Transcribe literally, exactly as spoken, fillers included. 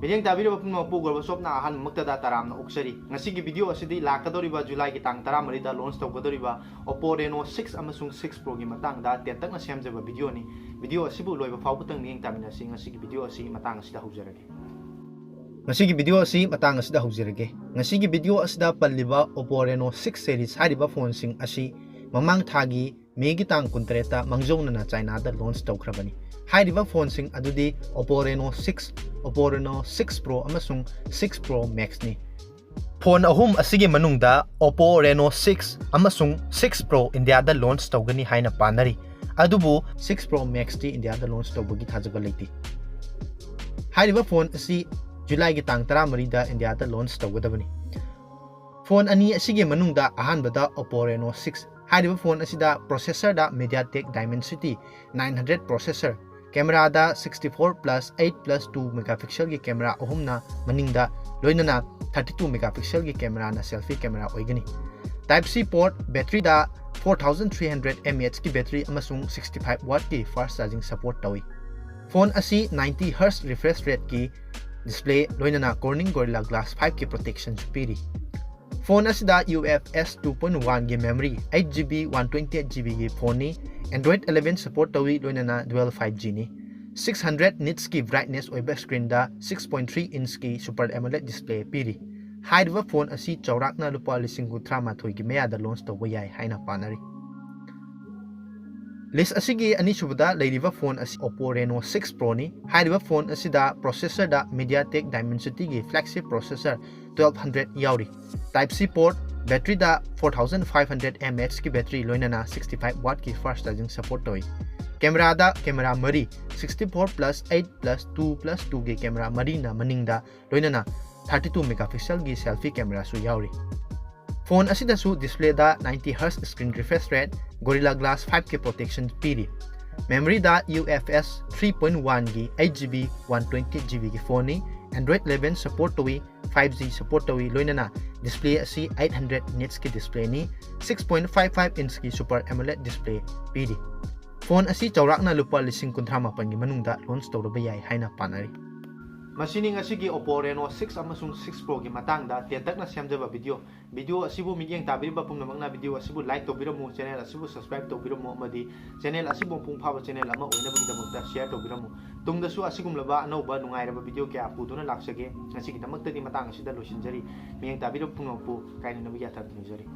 ꯃꯤꯠꯌꯦꯡ ꯇꯥꯕꯤꯔꯤꯕ ꯄꯨꯝꯅꯃꯛꯄꯨ ꯒꯣꯔꯕ ꯁꯣꯞꯅ ꯑꯍꯥꯟꯕꯃꯛꯇꯗ ꯇꯔꯥꯝꯅ ꯑꯣꯛꯆꯔꯤ꯫ ꯉꯁꯤꯒꯤ ꯚꯤꯗꯤꯑꯣ ꯑꯁꯤꯗꯤ ꯂꯥꯛꯀꯗꯧꯔꯤꯕ ꯖꯨꯂꯥꯏꯒꯤ ꯇꯥꯡ ꯇꯔꯥꯃꯔꯤꯗ ꯂꯣꯟꯆ ꯇꯧꯒꯗꯧꯔꯤꯕ Oppo Reno six ꯑꯃꯁꯨꯡ six Proꯒꯤ ꯃꯇꯥꯡꯗ ꯇꯦꯟꯇꯛꯅ ꯁꯦꯝꯖꯕ ꯚꯤꯗꯤꯑꯣꯅꯤ꯫ ꯚꯤꯗꯤꯑꯣ ꯑꯁꯤꯕꯨ ꯂꯣꯏꯕ ꯐꯥꯎꯕꯇꯪ ꯃꯤꯠꯌꯦꯡ ꯇꯥꯃꯤꯟꯅꯁꯤ꯫ ꯉꯁꯤꯒꯤ ꯚꯤꯗꯤꯑꯣ ꯑꯁꯤ ꯃꯇꯥꯡ ꯑꯁꯤꯗ ꯍꯧꯖꯔꯒꯦ꯫ ꯉꯁꯤꯒꯤ ꯚꯤꯗꯤꯑꯣ ꯑꯁꯤ ꯃꯇꯥꯡ ꯑꯁꯤꯗ ꯍꯧꯖꯔꯒꯦ꯫ ꯉꯁꯤꯒꯤ ꯚꯤꯗꯤꯑꯣ ꯑꯁꯤꯗ ꯄꯜꯂꯤꯕ Oppo Reno six series ꯍꯥꯏꯔꯤꯕ ꯐꯣꯟꯁꯤꯡ ꯑꯁꯤ ꯃꯃꯥꯡ ꯊꯥꯒꯤ ꯃꯦꯒꯤ ꯇꯥꯡ ꯀꯨꯟꯇꯔꯦꯠꯇ ꯃꯥꯡꯖꯧꯅꯅ ꯆꯥꯏꯅꯥꯗ ꯂꯣꯟꯆ ꯇꯧꯈ꯭ꯔꯕꯅꯤ꯫ ꯍꯥꯏꯔꯤꯕ ꯐꯣꯟꯁꯤꯡ ꯑꯗꯨꯗꯤ Oppo Reno six, Oppo Reno six Pro ꯑꯃꯁꯨꯡ six Pro Maxꯅꯤ꯫ ꯐꯣꯟ ꯑꯍꯨꯝ ꯑꯁꯤꯒꯤ ꯃꯅꯨꯡꯗ Oppo Reno six ꯑꯃꯁꯨꯡ six Pro ꯏꯟꯗꯤꯌꯥꯗ ꯂꯣꯟꯆ ꯇꯧꯒꯅꯤ ꯍꯥꯏꯅ ꯄꯥꯅꯔꯤ꯫ ꯑꯗꯨꯕꯨ six Pro Maxꯇꯤ ꯏꯟꯗꯤꯌꯥꯗ ꯂꯣꯟꯆ ꯇꯧꯕꯒꯤ ꯊꯥꯖꯕ ꯂꯩꯇꯦ꯫ ꯍꯥꯏꯔꯤꯕ ꯐꯣꯟ ꯑꯁꯤ ꯖꯨꯂꯥꯏꯒꯤ ꯇꯥꯡ ꯇꯔꯥꯃꯔꯤꯗ ꯏꯟꯗꯤꯌꯥꯗ ꯂꯣꯟꯆ ꯇꯧꯒꯗꯕꯅꯤ꯫ ꯐꯣꯟ ꯑꯅꯤ ꯑꯁꯤꯒꯤ ꯃꯅꯨꯡꯗ ꯑꯍꯥꯟꯕꯗ Oppo Reno six꯫ ꯍꯥꯏꯔꯤꯕ ꯐꯣꯟ ꯑꯁꯤꯗ processorꯗ MediaTek Dimensity nine hundred processor, cameraꯗ sixty four plus eight plus two megapixelꯒꯤ camera ꯑꯍꯨꯝꯅ ꯃꯅꯤꯡꯗ, ꯂꯣꯏꯅꯅ thirty two megapixelꯒꯤ cameraꯅ selfie camera ꯑꯣꯏꯒꯅꯤ꯫ Type C port, batteryꯗ four thousand three hundred mAhꯀꯤ battery ꯑꯃꯁꯨꯡ sixty five wattꯀꯤ fast charging support ꯇꯧꯏ꯫ Phone ꯑꯁꯤ ninety hertz refresh rateꯀꯤ display, ꯂꯣꯏꯅꯅ Corning Gorilla Glass fiveꯀꯤ protectionꯁꯨ ꯄꯤꯔꯤ꯫ Phone ꯑꯁꯤꯗ UFS two point oneꯒꯤ memory, eight GB, one twenty eight GBꯒꯤ ꯐꯣꯟꯅꯤ꯫ Android eleven support ꯇꯧꯏ, ꯂꯣꯏꯅꯅ dual five Gꯅꯤ꯫ Six hundred nitsꯀꯤ brightness ꯑꯣꯏꯕ screenꯗ six point three inchꯀꯤ Super AMOLED display ꯄꯤꯔꯤ꯫ ꯍꯥꯏꯔꯤꯕ phone ꯑꯁꯤ ꯆꯥꯎꯔꯥꯛꯅ ꯂꯨꯄꯥ ꯂꯤꯁꯤꯡ ꯀꯨꯟꯊ꯭ꯔꯥ ꯃꯥꯊꯣꯏꯒꯤ ꯃꯌꯥꯗ ꯂꯣꯟꯆ ꯇꯧꯕ ꯌꯥꯏ ꯍꯥꯏꯅ ꯄꯥꯅꯔꯤ꯫ List ꯑꯁꯤꯒꯤ ꯑꯅꯤꯁꯨꯕꯗ ꯂꯩꯔꯤꯕ ꯐꯣꯟ ꯑꯁꯤ Oppo Reno six Proꯅꯤ꯫ ꯍꯥꯏꯔꯤꯕ ꯐꯣꯟ ꯑꯁꯤꯗ processorꯗ MediaTek Dimensityꯒꯤ flagship processor twelve hundred ꯌꯥꯎꯔꯤ꯫ Type C port, batteryꯗ four thousand five hundred mAhꯀꯤ battery, ꯂꯣꯏꯅꯅ sixty five wattꯀꯤ fast charging support ꯇꯧꯏ꯫ Cameraꯗ camera ꯃꯔꯤ, sixty four plus eight plus two plus twoꯒꯤ camera ꯃꯔꯤꯅ ꯃꯅꯤꯡꯗ, ꯂꯣꯏꯅꯅ thirty two megapixelꯒꯤ selfie cameraꯁꯨ ꯌꯥꯎꯔꯤ꯫ Phone ꯑꯁꯤꯗꯁꯨ displayꯗ ninety hertz screen refresh rate, Gorilla Glass fiveꯀꯤ protection ꯄꯤꯔꯤ꯫ Memoryꯗ UFS three point oneꯒꯤ eight GB, one twenty GBꯒꯤ ꯐꯣꯟꯅꯤ꯫ Android eleven support ꯇꯧꯏ, five G support ꯇꯧꯏ, ꯂꯣꯏꯅꯅ display ꯑꯁꯤ eight hundred nitsꯀꯤ displayꯅꯤ꯫ Six point five five inchꯀꯤ Super AMOLED display ꯄꯤꯔꯤ꯫ Phone ꯑꯁꯤ ꯆꯥꯎꯔꯥꯛꯅ ꯂꯨꯄꯥ ꯂꯤꯁꯤꯡ ꯀꯨꯟꯊ꯭ꯔꯥ ꯃꯥꯄꯟꯒꯤ ꯃꯅꯨꯡꯗ ꯂꯣꯟꯆ ꯇꯧꯔꯕ ꯌꯥꯏ ꯍꯥꯏꯅ ꯄꯥꯅꯔꯤ꯫ ꯃꯁꯤꯅꯤ ꯉꯁꯤꯒꯤ Oppo Reno six ꯑꯃꯁꯨꯡ six Proꯒꯤ ꯃꯇꯥꯡꯗ ꯇꯦꯟꯇꯛꯅ ꯁꯦꯝꯖꯕ video꯫ Video ꯑꯁꯤꯕꯨ ꯃꯤꯠꯌꯦꯡ ꯇꯥꯕꯤꯔꯤꯕ ꯄꯨꯝꯅꯃꯛꯅ video ꯑꯁꯤꯕꯨ like ꯇꯧꯕꯤꯔꯝꯃꯨ, channel ꯑꯁꯤꯕꯨ subscribe ꯇꯧꯕꯤꯔꯝꯃꯨ, ꯑꯃꯗꯤ channel ꯑꯁꯤꯕꯨ ꯃꯄꯨꯡ ꯐꯥꯕ channel ꯑꯃ ꯑꯣꯏꯅꯕꯒꯤꯗꯃꯛꯇ share ꯇꯧꯕꯤꯔꯝꯃꯨ꯫ ꯇꯨꯡꯗꯁꯨ ꯑꯁꯤꯒꯨꯝꯂꯕ ꯑꯅꯧꯕ ꯅꯨꯡꯉꯥꯏꯔꯕ video ꯀꯌꯥ ꯄꯨꯗꯨꯅ ꯂꯥꯛꯆꯒꯦ꯫ ꯉꯁꯤꯒꯤꯗꯃꯛꯇꯗꯤ ꯃꯇꯥꯡ ꯑꯁꯤꯗ ꯂꯣꯏꯁꯤꯟꯖꯔꯤ꯫ ꯃꯤꯠꯌꯦꯡ ꯇꯥꯕꯤꯔꯤꯕ ꯄꯨꯝꯅꯃꯛꯄꯨ ꯀꯥꯏꯅꯅꯕꯒꯤ ꯌꯥꯊꯪ ꯅꯤꯖꯔꯤ꯫